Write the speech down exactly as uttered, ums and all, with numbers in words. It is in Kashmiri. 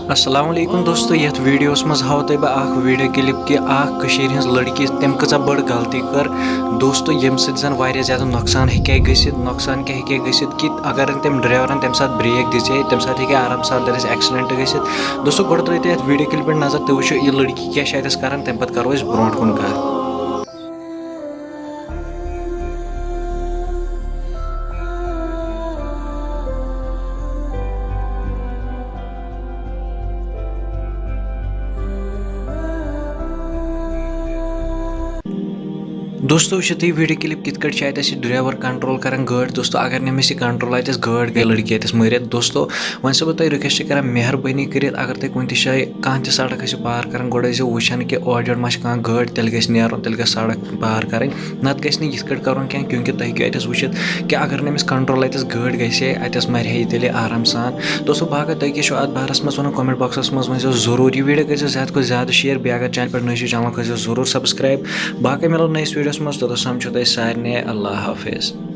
السلام علیکم دوستو، یتھ ویڈیوس منٛز ہاوو تۄہہِ بہٕ اکھ ویڈیو کلپ کہِ اکھ کٔشیٖرِ ہٕنٛز لڑکی تٔمۍ کۭژاہ بٔڑ غلطی کٔر دوستو، ییٚمہِ سۭتۍ زن واریاہ زیادٕ نۄقصان ہیٚکہِ ہا گٔژھِتھ۔ نۄقصان کیٛاہ ہیٚکہِ ہا گٔژھِتھ کہِ اگر نہٕ تٔمۍ ڈرایورن تمہِ ساتہٕ بریک دِژے، تمہِ ساتہٕ ہیٚکہِ ہا آرام سان تٔمِس ایکسیڈنٹ گٔژھِتھ۔ دوستو، گۄڈٕ ترٲیِو تُہۍ یتھ ویڈیو کلپہِ پٮ۪ٹھ نظر، تُہۍ وٕچھِو یہِ لڑکی کیٛاہ چھِ اتٮ۪س کران، تمہِ پتہٕ کرو أسۍ برونٛٹھ کُن کتھ۔ دوستو، وٕچھِو تُہۍ ویڈیو کلپ کِتھ کٲٹھۍ چھِ اَتٮ۪س یہِ ڈرایور کنٹرول کران گٲڑۍ۔ دوستو، اگر نہٕ أمِس یہِ کنٹرول آسہِ، اَتٮ۪س گٲڑۍ گٔے لڑکی اَتٮ۪س مٲرِتھ۔ دوستو، وۄنۍ چھُسو بہٕ تۄہہِ ریکویسٹ کران، مہربٲنی کٔرِتھ اگر تُہۍ کُنہِ تہِ جایہِ کانٛہہ تہِ سڑک ٲسِو پار کران، گۄڈٕ ٲسۍزیو وٕچھان کہِ اورٕ یورٕ ما چھِ کانٛہہ گٲڑۍ، تیٚلہِ گژھِ نیرُن، تیٚلہِ گژھِ سڑک پار کرٕنۍ، نتہٕ گژھِ نہٕ یِتھ کٲٹھۍ کرُن کینٛہہ، کیونکہ تۄہہِ ہیٚکِو اَتٮ۪س وٕچھِتھ کہِ اگر نہٕ أمِس کنٹرول اَتٮ۪س گٲڑۍ گژھِ ہے، اَتٮ۪س مَرِ ہے یہِ تیٚلہِ آرام سان۔ دوستو، باقٕے تۄہہِ کیٛاہ چھُو اَتھ بارَس منٛز وَنُن، comment boxَس منٛز ؤنۍزیو ضروٗر۔ یہِ ویٖڈیو کٔرۍزیو زیادٕ کھۄتہٕ زیادٕ share، بیٚیہِ اگر channel پٮ۪ٹھ نٔے چھِو، channel کٔرۍزیو ضروٗر subscribe۔ باقٕے مِلو نٔیِس ویٖڈیوَس منٛز، توٚتَتھ سَمکھو تۄہہِ سارنٕے، اللہ حافظ۔